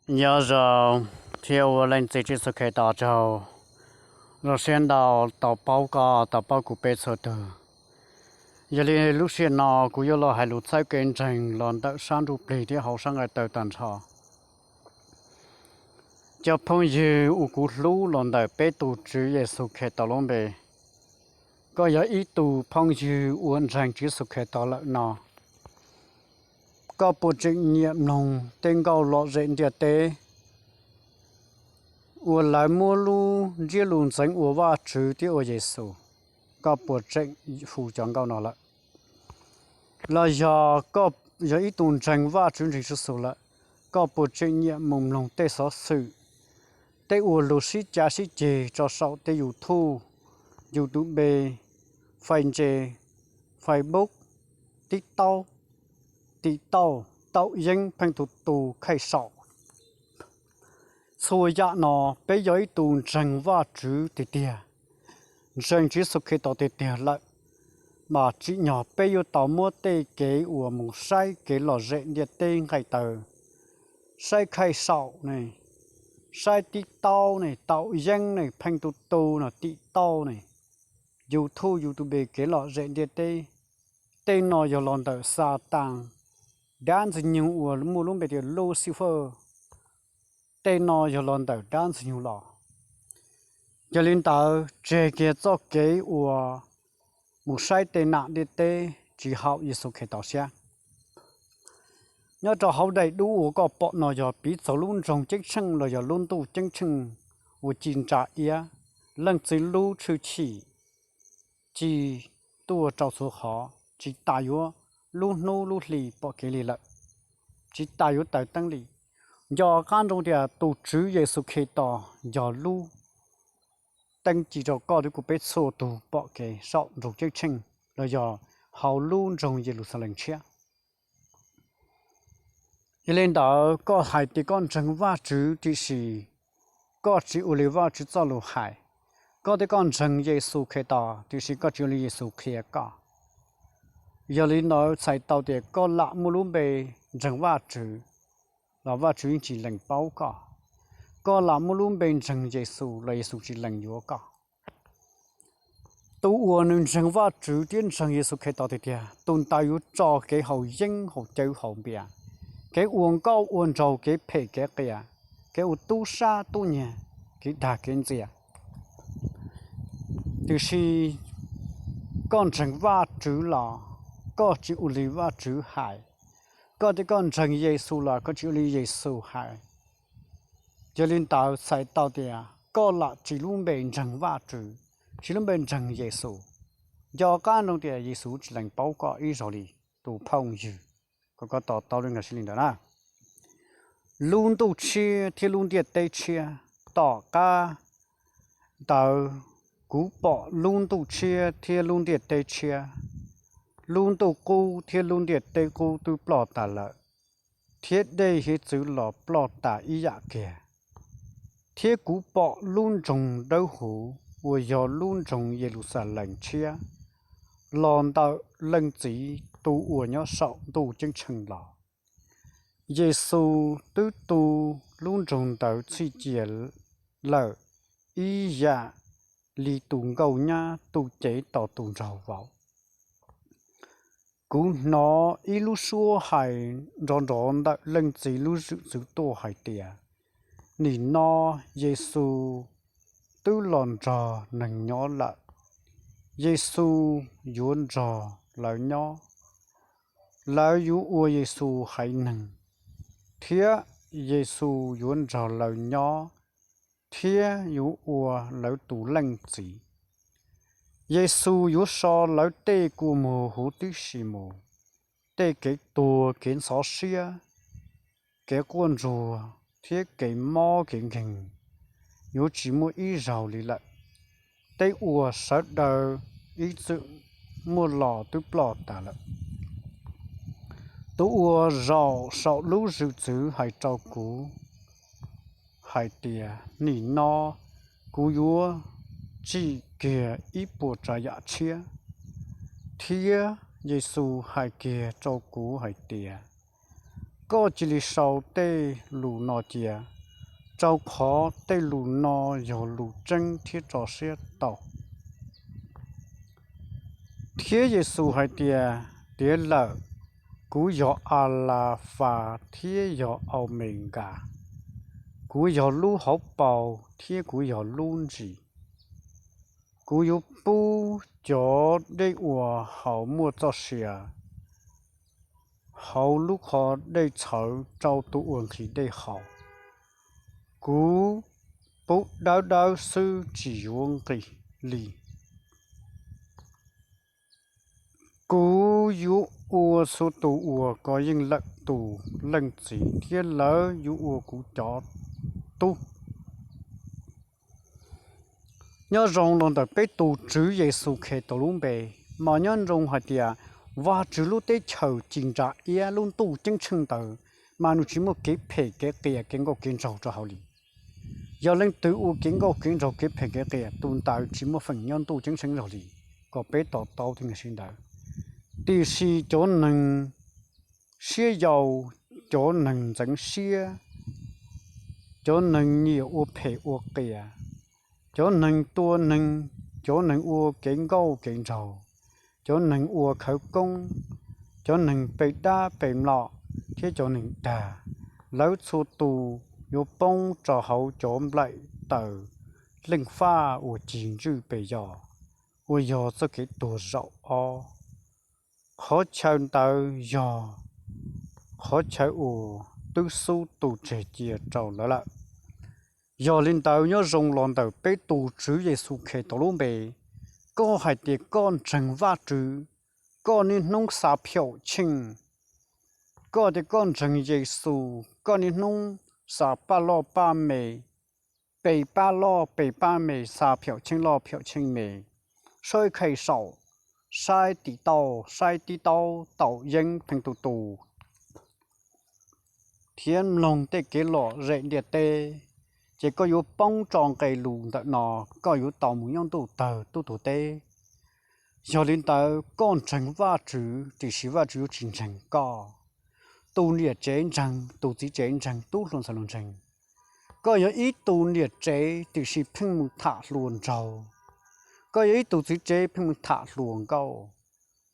Nyob zoo thiab ua Leej Txiv Tswv Yexus Khetos tsaug, zoo siab ntau tau paub koj, tau paub kuv peb txhua tug. Yog li lub sij hawm no kuv yuav los hais lus txhawb kev ntseeg los ntawm sab ntsuj plig thiab hauv sab nqaij tawv tag nrho. Cov phooj ywg uas kuv hlub los ntawm peb tus Tswv Yexus Khetos lub npe, koj yog ib tug phooj ywg uas ntseeg Tswv Yexus Khetos lawm no, koj puas tseem nyiam mloog tej nkauj lom zem ntiaj teb uas lawv muab lub ntsiab lus ntxeev ua Vajtswv thiab ua Yexus? Koj puas tseem hu cov nkauj no lawm? Los yog koj yog ib tug ntseeg Vajtswv ntseeg Tswv Yexus lawm, koj puas tseem nyiam mus mloog tej xov xwm, tej uas luag sib cav sib ceg tso saum tej YouTube, YouTube, Fai Nce, Facebook, TikTok, TikTok, taum yeeb pheej tu tu khaij saum? Txhua yam no peb yog ib tug ntseeg Vajtswv tiag tiag, ntseeg Tswv Yexus Khetos tiag tiag lawm, mas tsim nyog peb yuav tau muab tej kev uas mus saib kev lom zem ntiaj teb nqaij tawv, saib khaij saum ne, saib TikTok ne, taum yeeb ne, pheej tu tu no, TikTok ne, YouTube, YouTube, kev lom zem ntiaj teb, tej no yog los ntawm Xatas, dab ntxwg nyoog uas muaj lub npe tias Luxifer, tej no yog los ntawm dab ntxwg nyoog los. Yog li ntawd tseg kiag txoj kev uas mus saib tej nam ntiaj teb tsis haum Yexus Khetos siab. Nyob rau hauv daim duab uas koj pom no yog piv txog lub nroog ceeb tsheej los yog lub ntuj ceeb tsheej uas ci ntsa iab, leej txiv lub tshwj chim ci tuaj rau txhua qhov, tsis tas yuav lub hnub lub hli pom kev li lawm, tsis tas yuav taws teeb li. Nco qab ntsoov tias tus Tswv Yexus Khetos yog lub teeb ci rau koj thiab kuv peb txhua tus pom kev saum nroog ceeb tsheej los yog hauv lub nroog Yeluxalees tshiab. Yog li ntawd koj hais tias koj ntseeg Vajtswv tiam sis koj tsis ua li Vajtswv txoj lus hais, koj tias koj ntseeg Yexus Khetos tiam sis koj tsis ua li Yexus qhia koj, yog li ntawd txhais tau tias koj lam muaj lub npe ntseeg Vajtswv los Vajtswv yeej tsis lees paub koj. Koj lam muaj lub npe ntseeg Yexus los Yexus tsis lees yuav koj. Tus uas nws ntseeg Vajtswv thiab ntseeg Yexus Khetos tiag tiag, tus ntawd yuav tso kev haus yeeb haus cawv haus npias, kev ua nkauj ua nraug, kev phem kev qias, kev ua tub sab tub nyiag, kev dag kev ntxias. Tiam sis koj ntseeg Vajtswv los koj tsis ua li Vajtswv hais, koj tias koj ntseeg Yexus los koj tsis ua li Yexus hais. Yog li ntawd txhais tau tias koj lam tsis lub npe ntseeg Vajtswv, tsis lub npe ntseeg Yexus. Nco qab ntsoov tias Yexus tsis lees paub koj ib zaug li tus phooj ywg. Kom koj to taub lub nkag siab li ntawd na. Lub ntuj tshiab thiab lub ntiaj teb tshiab. Tom qab ntawd kuv pom lub ntuj tshiab thiab lub ntiaj teb tshiab. Lub ntuj qub thiab lub ntiaj teb qub twb ploj tas lawm, thiab dej hiav txwv los ploj tas ib yam kiag. Thiab kuv pom lub nroog dawb huv uas yog lub nroog Yeluxalees tshiab los ntawm Leej Txiv tus uas nyob saum ntuj ceeb tsheej los. Yexus twb tu lub nroog ntawd txhij cia lawm ib yam li tus nkauj nyab tu cev tos tus nraug vauv. Kuv hnov ib lub suab hais nrov nrov ntawm Leej Txiv lub zwm txwv tuaj hais tias, nim no Yexus twb los nrog neeg nyob lawm. Yexus yuav nrog lawv nyob, lawv yuav ua Yexus haiv neeg, thiab Yexus yuav nrog lawv nyob thiab yuav ua lawv tus Leej Txiv. Yexus yuav so lawv tej kua muag huv tib si mus. Tej kev tuag, kev ntxhov siab, kev quaj ntsuag thiab kev mob kev nkeeg yuav tsis muaj ib zaug li lawm. Tej uas sawv daws ib txwm muaj los twb ploj tas lawm. Tus uas zaum saum lub zwm txwv hais rau kuv hais tias, nim no kuv yuav tsim kiag ib puas tsav yam tshiab. Thiab Yexus hais kiag rau kuv hais tias, Koj cia li sau tej lus no cia, rau qhov tej lus no yog lus tseeb thiab tso siab tau. Thiab Yexus hais tias, Tiav lawm, kuv yog Alafas thiab yog Aumenkas, kuv yog lub hauv paus thiab kuv yog lub ntsis. Kuv yuav pub cov dej uas haus muaj txoj sia hauv lub qhov dej txhawv rau tus uas nqhis dej haus. Kuv pub dawb dawb xwb, tsis yuav nqis li. Kuv yuav ua txhua tus uas kov yeej lawm tus leej txiv, thiab lawv yuav ua kuv cov tub. Nyob zoo los ntawm peb tus Tswv Yexus Khetos lub npe, mas nyob zoo hais tias Vajtswv lub teb chaws ci ntsa iab lub ntuj ceeb tsheej ntawd, mas nws tsis muaj kev phem kev qias kev nkauj kev nraug rau hauv li. Yog leej twg ua kev nkauj kev nraug kev phem kev qias, tus ntawd tsis muaj feem nyob ntuj ceeb tsheej zog li, kom peb to taub thiab nkag siab ntawd. Tiam sis cov neeg siab yau, cov neeg ntxeev siab, cov neeg nyiam ua phem ua qias, cov neeg tua neeg, cov neeg ua kev nkauj kev nraug, cov neeg ua khawv koob, cov neeg pe dab pe mlom, thiab cov neeg dag, lawv txhua tus yuav poob rau hauv cov nplaim taws leej faj uas cig ntswj pes yos, uas yog txoj kev tuag zaum ob. Qhov chaw ntawd yog qhov chaw uas twb xub tu tseg cia rau lawv lawm. Yog li ntawd, nyob zoo los ntawm peb tus Tswv Yexus Khetos lub npe, koj hais tias koj ntseeg Vajtswv, koj niaj hnub xa phaum tsheej. Koj tias koj ntseeg Yexus, koj niaj hnub xa paj loj paj me, pe paj loj pe paj me, xa phaum tsheej loj phaum tsheej me, saib qhej saum, saib tim tauj saib tib taub taum yeeb pheej tu tu, thiab mloog tej kev lom zem ntiaj teb, ces koj yuav poob tso nqe lus ntawm no, koj yuav tau mus nyob ntuj tawg tub tuag teb. Yog li ntawd, koj ntseeg Vajtswv, tiam sis Vajtswv yuav tsis ntseeg koj. Tus niam tsev ntseeg, tus txiv tsev ntseeg, tub hluas ntxhais hluas ntseeg. Koj yog ib tug niam tsev, tiam sis pheej mus tham hluas nraug. Koj yog ib tug txiv tsev, pheej mus tham hluas nkauj.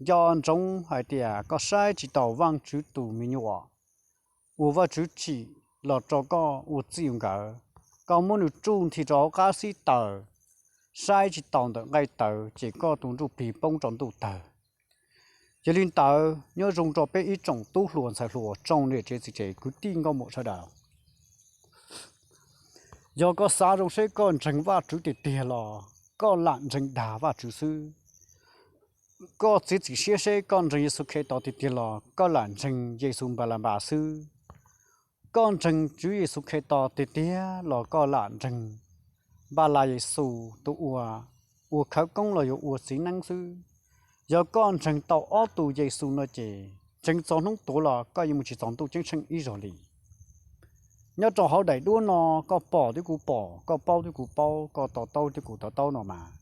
Nco ntsoov hais tias koj saib tsis taus Vajtswv tus me nyuam uas Vajtswv tsim los rau koj ua txij ua nkawm, koj muab nws tsuj nthi rau hauv qab xib taws, saib tsis taus ntawm nqaij tawv, ces koj tus ntsuj plig poob rau ntuj tawg. Yog li ntawd, nyob zoo rau peb ib tsoom tub hluas ntxhais hluas, tsoom niam tsev txiv tsev, kwv tij nkauj muam sawv daws. Yog koj xav zoo seb koj ntseeg Vajtswv tiag tiag los koj lam ntseeg dag Vajtswv xwb. Koj txiav txim siab seb koj ntseeg Yexus Khetos tiag tiag los koj lam ntseeg Yexus Npalapas xwb. Koj ntseeg Tswv Yexus Khetos tiag tiag los koj lam ntseeg Npalapas Yexus tus uas ua khawv koob los yog ua txiv neeb xwb. Yog koj ntseeg tau ob tug Yexus no ces ntseeg txog hnub tuag los koj yeej mus tsis txog ntuj ceeb tsheej ib zaug li. Nyob rau hauv daim duab no, koj pom thiab kuv pom, koj paub thiab kuv paub, koj to taub thiab kuv to taub no mas,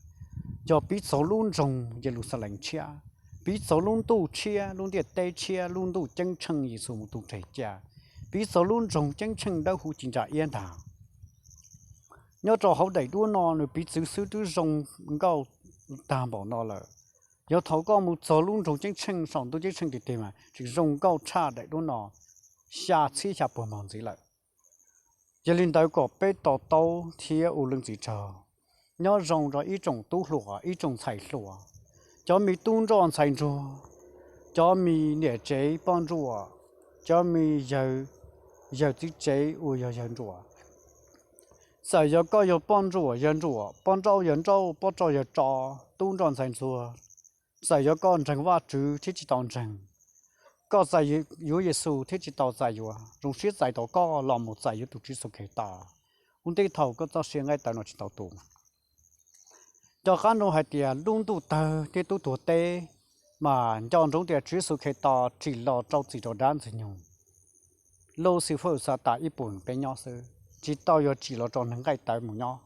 yog piv txog lub nroog Yeluxalees tshiab, piv txog lub ntuj tshiab, lub ntiaj teb tshiab, lub ntuj ceeb tsheej Yexus mus tu tseg cia, piv txog lub nroog ceeb tsheej dawb huv ci ntsa iab ntag. Nyob rau hauv daim duab no nws piv txwv xwb twb zoo nkauj tag npaum no lawm. Yog thaum koj mus txog lub nroog ceeb tsheej saum ntuj ceeb tsheej tiag tiag mas tseem zoo nkauj tshaj daim duab no xya txhiab xya puas npaug ntxiv lawm. Yog li ntawd kom peb to taub thiab ua leej txiv tsaug. Nyob zoo rau ib tsoom tub hluas, ib tsoom ntxhais hluas, cov me tub nroj ntxhais ntsuag, cov me niam tsev poj nruam, cov me yawg, yawg txiv tsev uas yog yawg nruam. Txawm yog koj yog poj nruam yawg nruam, poj nrauj yawg nrauj, poj rog yawg rog, tub nroj ntxhais ntsuag, txawm yog koj ntseeg Vajtswv thiab tsis tau ntseeg, koj txais yuav Yexus thiab tsis tau txais yuav, zoo siab txais tau koj los mus txais yuav tus Tswv Yexus Khetos. Ua ntej thaum koj txoj sia nqaij tawv no tsis tau tu, nco qab ntsoov hais tias lub ntuj tawg thiab tub tuag teb, mas nco ntsoov tias Tswv Yexus Khetos tsim los rau txim rau dab Ntxwg Nyoog. Lub xib fwb Xatas ib puas peb nyob xwb, tsis tau yog tsim los rau neeg nqaij tawv mus nyob.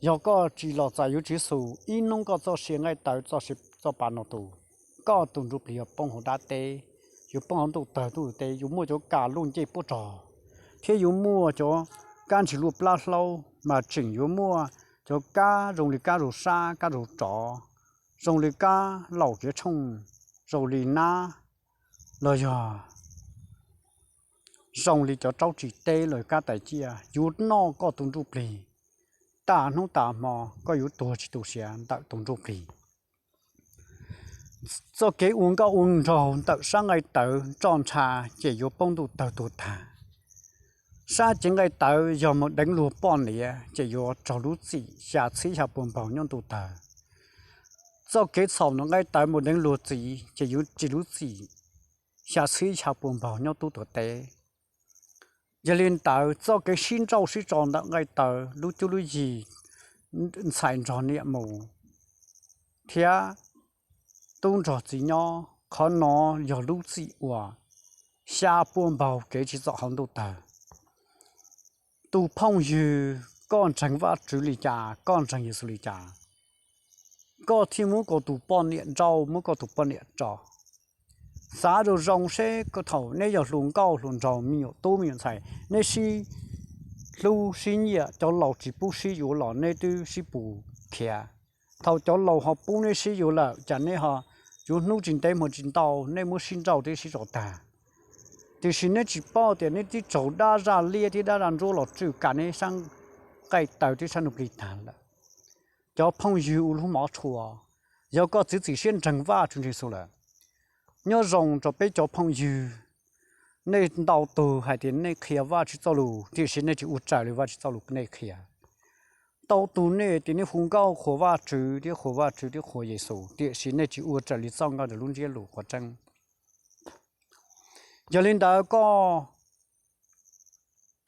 Yog koj tsis los txais yuav Tswv Yexus, ib hnub koj txoj sia nqaij tawv, txoj sia txoj pa no tu, koj tus ntsuj plig yog poob hauv dab teb, yuav poob hauv ntuj tawg ntuj teb, yuav muaj cov kas luj ncej puab rog, thiab yuav muaj cov kab ntshis luaj plab hlaub, mas tseem yuav muaj cov kab zoo li kab zaug sab kab zaug rov, zoo li kab laum kiav tshooj, zoo li nab, los yog zoo li cov raub tsis teb los kab tais ciaj, yuav noj koj tus ntsuj plig. Tas hnub tas hmo koj yuav tuag tsis tu siav ntawm tus ntsuj plig. Txoj kev ua nkauj ua nraug ntawm sab nqaij tawv roj ntsha ces yuav poob ntuj tawg tuag tag. Sab cev nqaij tawv yog mus deev luag poj niam ces yuav raug lub txim xya txhiab xya puas npaug nyob ntuj tawg. Txoj kev txhaum ntawm nqaij tawv mus deev luag txiv ces yuav raug lub txim xya txhiab xya puas npaug nyob ntuj tuam teb. Yog li ntawd txoj kev sib nrauj sib tso ntawm nqaij tawv lub cuab lub yig, ntxhais nrog niam mus thiab tub nrog txiv nyob, qhov no yog lub txim uas xya puas npaug kev tsim txom hauv ntuj tawg. Tus phooj ywg, koj ntseeg Vajtswv li cas, koj ntseeg Yexus li cas, koj thiaj muab koj tus poj niam nrauj, muab koj tus poj niam tso. Xav zoo zoo seb thaum neb yog hluas nkauj hluas nraug, me nyuam tub me nyuam ntxhais, neb sib hlub sib nyiam, cov laus tsis pub sib yuav los neb twb sib pus khiav. Thaum cov laus ho pub neb sib yuav lawm, cas neb ho yuav hnub tsis ntev hmo tsis ntau, neb muab sib nrauj thiab sib tso tag. Tiam sis neb tsis paub tias neb twb raug dab zaj liab thiab dab zaj ntsuab los tswj kav neb sab nqaij tawv thiab sab ntsuj plig tag lawm. Cov phooj ywg ua hlub mov tshua, yog koj txiav txim siab ntseeg Vajtswv Yexus lawm, nyob zoo rau peb cov phooj ywg. Nej ntau tus hais tias nej qhia Vajtswv txoj lus tiam sis nej tsis ua raws li Vajtswv txoj lus nej qhia. Ntau tus nej tias nej hu nkauj qhuas Vajtswv thiab qhuas Vajtswv thiab qhuas Yexus tiam sis nej tsis ua raws li txoj nkauj ntawm lub ntsiab lus qhov tseeb. Yog li ntawd koj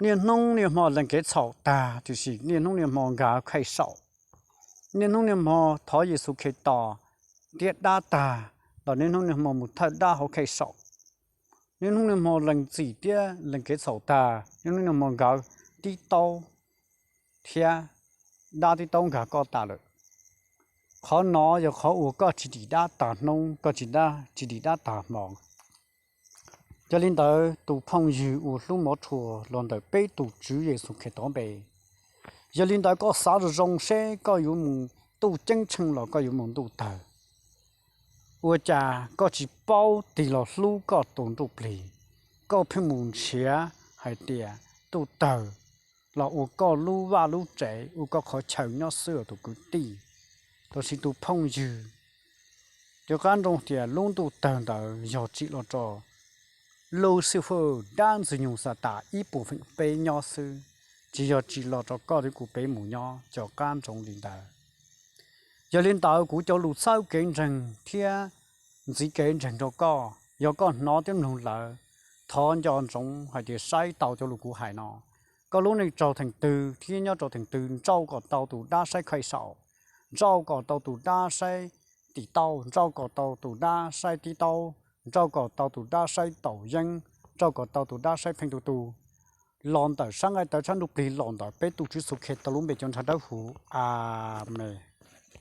niaj hnub niaj hmo lees kev txhaum tag, tiam sis niaj hnub niaj hmo nkag khej saum, niaj hnub niaj hmo thov Yexus Khetos thiab dab tag, los niaj hnub niaj hmo mus thawj dab hauv khej saum, niaj hnub niaj hmo lees txim thiab lees kev txhaum tag, niaj hnub niaj hmo nkag tib taub thiab dab tib taub nkag koj tas lawm. Qhov no yog qhov uas koj tsis dim dab tag hnub, koj tsis, tsis dim dab tag hmo. Yog li ntawd tus phooj ywg uas hlub mov tshua los ntawm peb tus Tswv Yexus Khetos npe, yog li ntawd koj xav zoo zoo seb koj yuav mus ntuj ceeb tsheej los koj yuav mus ntuj tawg. Ua cas koj tsis paub tig los hlub koj tus ntsuj plig, koj pheej mus nrhiav hais tias ntuj tawg los ua koj lub vaj lub tsev, ua koj qhov chaw nyob xwb os tus kwv tij, los sis tus phooj ywg. Cov qab nroo tias lub ntuj tawg ntawd yog tsim los rau Luxifus dab ntxwg nyoog Xatas ib puas feem peb nyob xwb, tsis yog tsim los rau koj thiab kuv peb mus nyob cov qab nroo li ntawd. Yog li ntawd kuv cov lus txhawb kev ntseeg thiab ntxiv kev ntseeg rau koj, yog koj hnov thiab mloog lawm, thov nco ntsoov hais tias saib tau cov lus kuv hais no. Koj lub neej raug theem twg thiab nyob rau theem twg, nrauj kom tau tus dab saib khej saum, nrauj kom tau tus dab saib tim taub, nrauj kom tau tus dab saib tib taub, nrauj kom tau tus dab saib taum yeeb, nrauj kom tau tus dab saib pheej tu tu, los ntawm sab nqaij tawv sab ntsuj plig, los ntawm peb tus Tswv Yexus Khetos lub npe cov ntshav dawb huv, Amees.